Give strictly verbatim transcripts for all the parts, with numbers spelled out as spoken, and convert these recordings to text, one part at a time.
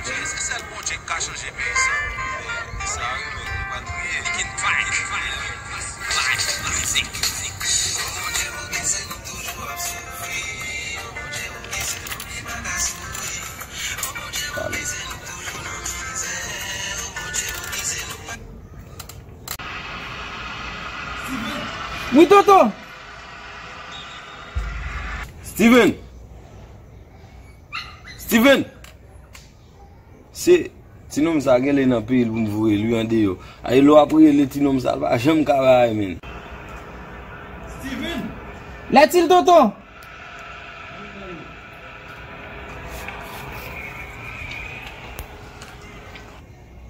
Se sèl Bondye k ka chanje peyi sa. Sa, wi, men, nou pral priye. Linkin Park. Live music. Wi, tonton. Steven! Steven! Se ti nonm sa genlè nan peyi l pou m voye l wi andeyò. Ay lè w ap rele ti nonm sa l pa janm ka bay men. Steven! Lètil tonton!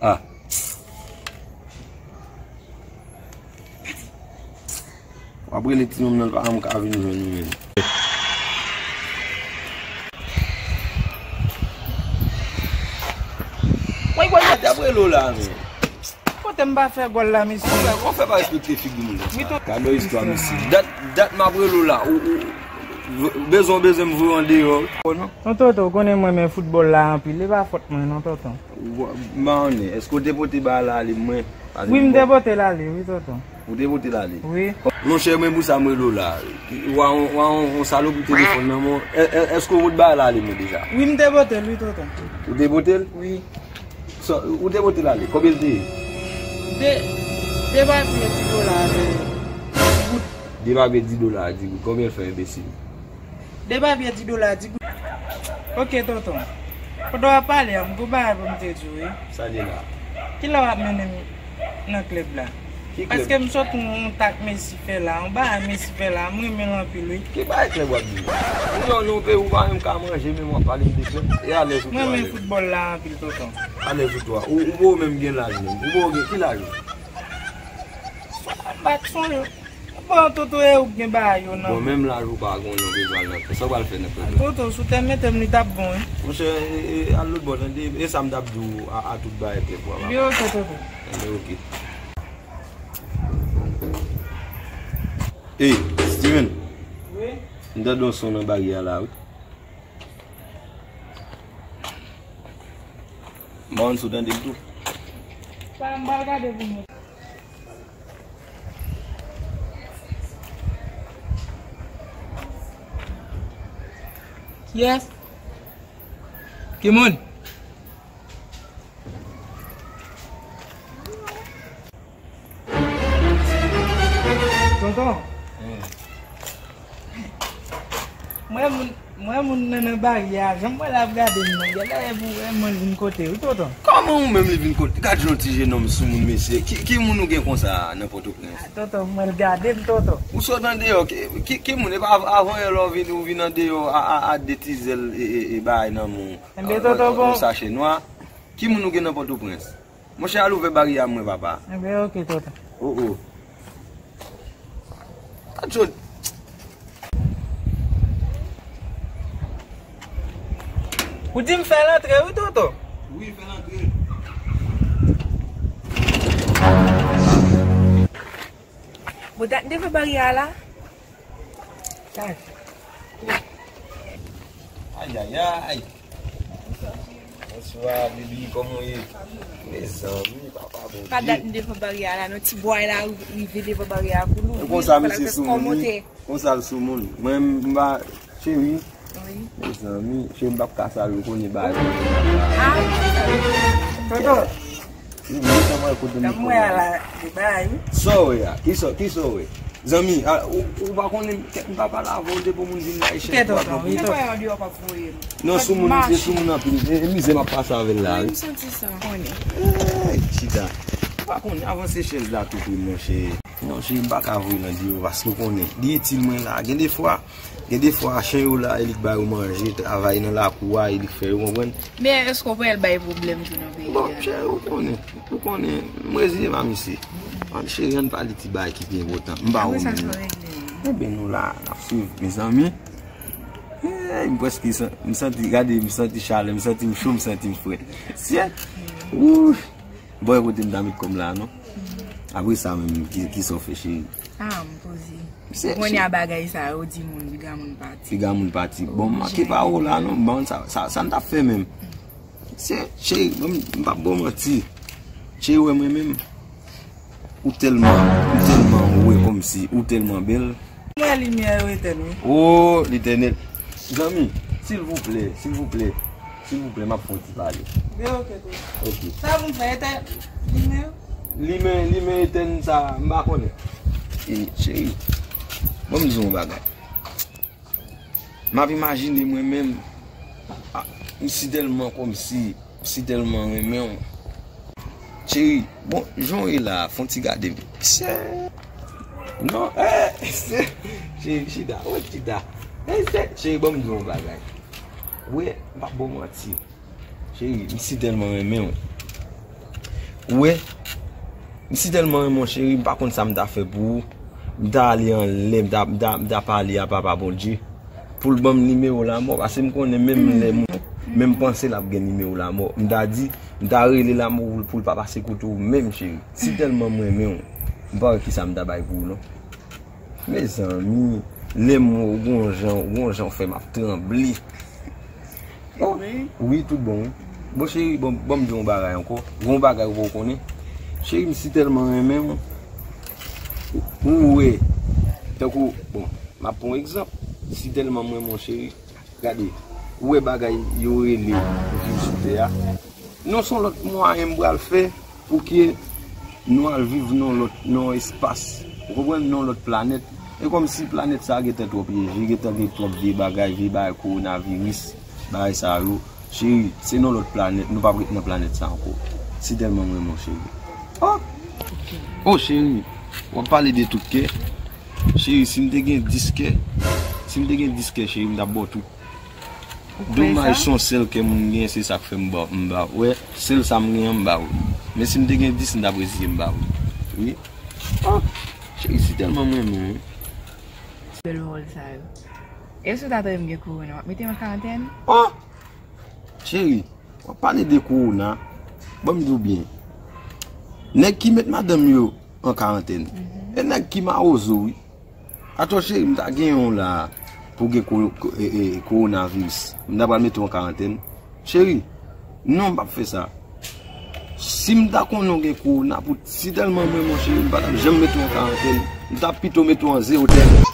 Ah. W ap rele ti nonm nan, l pa janm ka vin jwenn ou menm. Woy, woy, woy. T ap rele w la, men. Kote m pa fè gòl la, mesye? Ou fè, ou fè pa respekte figi moun konsa. Gade yon istwa, mesye. Dat, dat m ap rele w la. Ou, ou, bezwen, bezwen m voye w andeyò. Tonton, ou konnen mwen renmen foutbòl la anpil. E pa fòt mwen, non, tonton. Ou, m pa konnen. Èske w te pote bal la ale mwen? Wi, m te pote l ale, wi, tonton. Ou te pote l ale? Wi. Monchè, men pou sa m rele w la. W a yon, w a yon, yon salopri telefòn nan men w. È-, è-, èske w pote bal la ale mwen deja? Wi, m te pote l, wi, tonton. Ou te pote l? Wi. Sa, ou te pote l ale? Konbyen l te ye? De, de papye di dola, di goud. De papye di dola, di goud. Konbyen l fè, enbesil? De papye di dola, di goud. Ok, tonton. Pandan w ap pale a, m gon bagay pou m te di w, wi. Sa li la? Kilè w ap mennen m nan klèb la? Ki klèb? Paske m sot yon, yon tak Messi fè la, yon bagay Messi fè la, m renmen l anpil, wi. Ki bagay klèb w ap di? Ou nan yon peyi ou pa menm ka manje, menm w ap pale m de klèb. E alèz ou tou alèz. M renmen foutbòl la anpil, tonton. Alèz ou tou a. Ou, ou poko menm gen laj menm. Ou poko gen ki laj ou? Bat son yo. Bon, tonton, e ou k gen bagay yo nan. Bon, menm laj ou pa gon, nou bezwen al nan fè. Sa w pral fè nan fè? Tonton, si w te mete m, li t ap bon, wi. Monchè, e, e, al lòt bò, tande, e sa m t ap di w a, a tout bagay klèb ou a, papa. Byen, ok, tonton. Enben, ok. Ey, Steven. Wi? M tande yon son nan baryè a la, wi. M pa konn si w tande l tou. Pa, m pral gade pou mwen. Kiyès? Ki moun? Tonton. Hmm. Mwen moun, mwen moun nan nan baryè a, jan m wè l ap gade m nan, genlè e pou vrèman l vin kote wi, tonton. Kòman ou menm li vin kote? Gad jan yon ti jenòm soumoun, mesye. Ki, ki moun ou gen konsa nan Pòtoprens? A, tonton, mwen l gade m, tonton. Ou sot andeyò, ki, ki, ki moun? E pa av-, avan yè lè w vin, ou vin andeyò a, a, a de ti zèl e, e, e bagay nan men w. Enben, tonton, bon. Yon sachè nwa. Ki moun ou gen nan Pòtoprens? Monchè, al ouvè baryè a mwen, papa. Enben, ok, tonton. Oh, oh. Atchò. Ou di m fè l antre, wi, tonton. Wi, fè l antre. Bon, dat m te fè baryè a la. Kay. Ayayay. Bonswa, baby, kòman w ye? Mezanmi, papa Bondye. Pa dat m te fè baryè a la, non, ti bway la rive devan baryè a pou l ouvri. Konsa, misye sou moun, wi. Konsa l sou moun. Mwen, m pa, cheri. Wi. Mezanmi, cheri, m p ap ka salye w, konnen bagay mwen. Ah, tonton. Wi, wi, kòman kote m. Mwen ala de bagay, wi. Sa w wè a? Kisa, kisa w wè? Zanmi, a, ou, ou pa konnen, m pa pale avè w depi moun vin la, e chèz pou ap voye. Non, sou moun, se sou moun anpil. E, e mizè m ap pase avè l la, wi. M santi sa, konnen. Ey, chita. Ou pa konnen, avanse chèz la tou pre, monchè. Non, cheri, m pa ka voye nan deyò, paske w konnen, li itil mwen la. Gen de fwa, Gen de fwa, chen yo la, e li k ba yo manje, travay nan lakou a, e li k fè yo, konprann? Men èske w pa al bay pwoblèm tou nan peyi a? Bon, cheri, ou konnen, ou konnen, m reziye m a misye. Ann cheri, ann pale ti bagay ki pi enpòtan. M pa wè moun. Enben, nou la, n ap swiv, mezanmi. Ey, m prèske san-, m santi, gade, m santi chalè, m santi m cho, m santi m frèt. Sye! Wouy! Bon, e kote m ta met kò m la, non? Apre sa menm, ki, kisa w fè, cheri? Ah, m poze. Kounye a bagay sa yo di moun, piga moun pati. Piga moun pati. Bon, m manke pa ou la, non? Bon, sa, sa, sa n t ap fè menm? Se, cheri, bon, m p ap ba w manti. Cheri, wè mwen menm. Ou tèlman, ou tèlman wè kòmsi, ou tèlman bèl. Mwen limyè yo etèn wi. Oh, Letènèl. Zanmi, silvouplè, silvouplè, silvouplè, m ap fè yon ti pale. Gen oke tou. Ok. Sa pou m fè etèn limyè yo? Limen, limen etèn sa, m pa konnen. E, cheri, bon, m di yon bagay. M ap imajine mwen menm. Ah, m si tèlman kòmsi, m si tèlman renmen w. Cheri, bon, jan w ye la, fè yon ti gade m. Sè. Non, eh, sè. Cheri, chita, wè chita. Eh, sè. Cheri, ban m di w yon bagay. Wè, m p ap ba w manti. Cheri, m si tèlman renmen w. Ou wè, m si tèlman renmen w, cheri, m pa konn sa m ta fè pou ou. M ta ale anlè, m ta, m ta, m ta pale a Papa Bondye pou l ban m nimewo lanmò, paske m konnen menm lè m, menm panse l ap gen nimewo lanmò. M ta di, m ta rele lanmò pou l, pou l pa pase kote w menm, cheri. Si tèlman m renmen w, m pa wè kisa m ta bay pou ou, non. Mezanmi, lè m wè w, gon jan, gon jan w fè m ap tranble. Oh, wi, tout bon, wi. Bon, cheri, bon, bon, m di yon bagay ankò. Gon bagay ou poko konnen. Cheri, m si tèlman renmen w. Ou wè, tankou, bon, m ap pran yon egzanp. Si tèlman m renmen w, cheri, gade, ou wè bagay yo rele viv sou tè a. Non, se yon lòt mwayen m pral fè pou ke nou al viv nan lòt, nan yon espas. Ou konprann? Nan yon lòt planèt. E kòmsi planèt sa a gentan twò pyeje, gentan gen twòp vye bagay, vye bagay, kowonaviris, bagay sa yo. Cheri, se nan lòt planèt, nou p ap ret nan planèt sa ankò. Si tèlman m renmen w, cheri. Oh! Oh, cheri, w ap pale de tout kè. Cheri, si m te gen dis kè, si m te gen dis kè, cheri, m t ap ba w tout. Domaj, se yon sèl kè moun gen, se sa k fè m ba, m ba. Wè, sèl sa m gen an, m ba ou. Men si m te gen dis, m t ap reziye m ba ou. Wi. Oh, cheri, si tèlman m renmen w, wi. Bèl pawòl sa yo. E si w ta tande m gen kowona, w ap mete m an karantèn? Oh! Cheri, w ap pale de kowona. Ban m di w byen. Nèg ki met madanm yo an karantèn. E nèg ki mawozo, wi. Atò, cheri, m ta gen yon la pou gen ko-, ko-, e, e, kowonaviris. M ta pral mete w an karantèn. Cheri, non, m p ap fè sa. Si m ta konnen w gen kowona, pou si tèlman mwen, monchè, m pa t ap janm mete w an karantèn. M t ap pito mete w an zewo tèm.